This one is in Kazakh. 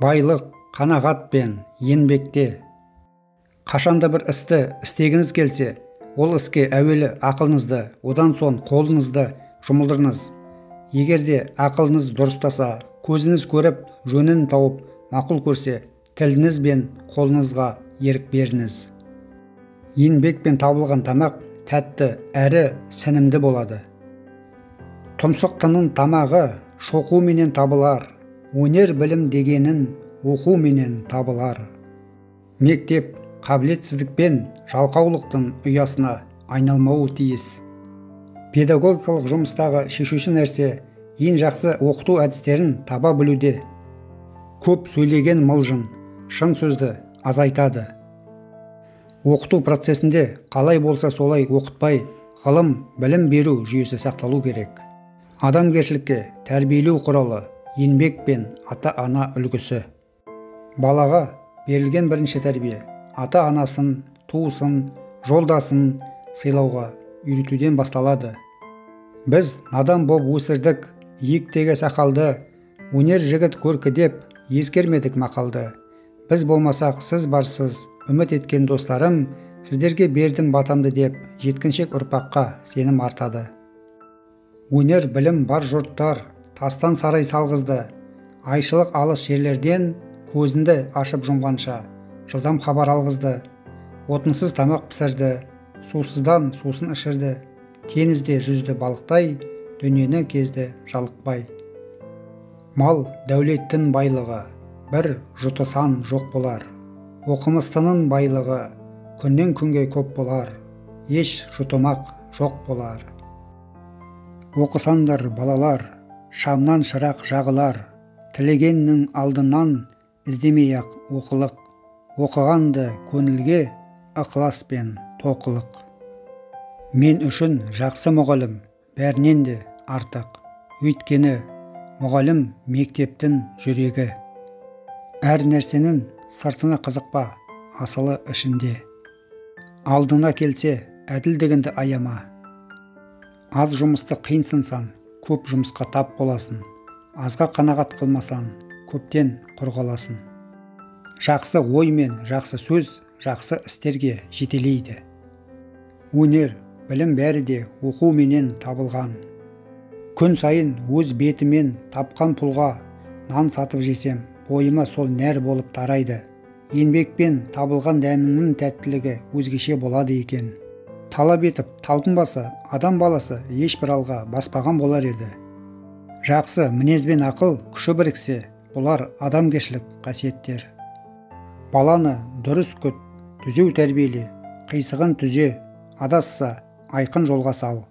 Байлық қанағат пен еңбекте. Қашанда бір істі істегіңіз келсе, ол іске әуелі ақылыңызды, одан соң қолыңызды жұмылдырыңыз. Егер де ақылыңыз дұрыстаса, көзіңіз көріп, жөнін тауып, мақұл көрсе, тіліңіз бен қолыңызға ерік беріңіз. Еңбекпен табылған тамақ тәтті әрі сенімді болады. Тұмсықтының тамағы шоқуменен табылар, өнер білім дегенін оқуменен табылар. Мектеп қабілетсіздік пен жалқаулықтың ұясына айналмауы тиіс. Педагогикалық жұмыстағы шешуші нәрсе ең жақсы оқыту әдістерін таба білуде. Көп сөйлеген мылжың, шын сөзді азайтады. Оқыту процесінде қалай болса солай оқытпай, ғылым, білім беру жүйесі сақталу керек. Адамгершілікке тәрбиелеу құралы еңбек пен ата-ана үлгісі. Балаға берілген бірінші тәрбие ата-анасын, туысын, жолдасын сыйлауға үйретуден басталады. Біз надан боп өсірдік, иектегі сақалды, өнер жігіт көркі деп ескермедік мақалды. Біз болмасақ сіз барсыз, үміт еткен достарым, сіздерге бердім батамды деп жеткіншек ұрпаққа сенім артады. Өнер білім бар жұрттар тастан сарай салғызды, айшылық алыс жерлерден көзінді ашып жұмғанша жылдам хабар алғызды. Отынсыз тамақ пісірді, сусыздан сусын ішірді, теңізде жүзді балықтай, дүниені кезді жалықпай. Мал дәулеттің байлығы, бір жұтысан жоқ болар. Оқымыстының байлығы күннен күнге көп болар, еш жұтымақ жоқ болар. Оқысаңдар балалар, шамнан шырақ жағылар, тілегеннің алдынан іздемей-ақ оқылық, оқығанды көңілге ықылас пен тоқылық. Мен үшін жақсы мұғалім бәрінен де артық, өйткені мұғалім мектептің жүрегі. Әр нәрсенің сыртына қызықпа, асылы ішінде. Алдына келсе әділдігіңді аяма. Аз жұмысты қиынсынсаң, көп жұмысқа тап боласың. Азға қанағат қылмасаң, көптен құр қаласың. Жақсы ой мен жақсы сөз жақсы істерге жетелейді. Өнер, білім бәрі де оқуменен табылған. Күн сайын өз бетімен тапқан пұлға нан сатып жесем, бойыма сол нәр болып тарайды. Еңбекпен табылған дәмінің тәттілігі өзгеше болады екен. Талап етіп талпынбаса, адам баласы ешбір алға баспаған болар еді. Жақсы мінез бен ақыл күші біріксе, бұлар адамгершілік қасиеттер. Баланы дұрыс күт, түзеу тәрбиеле, қисығын түзе, адасса айқын жолға сал.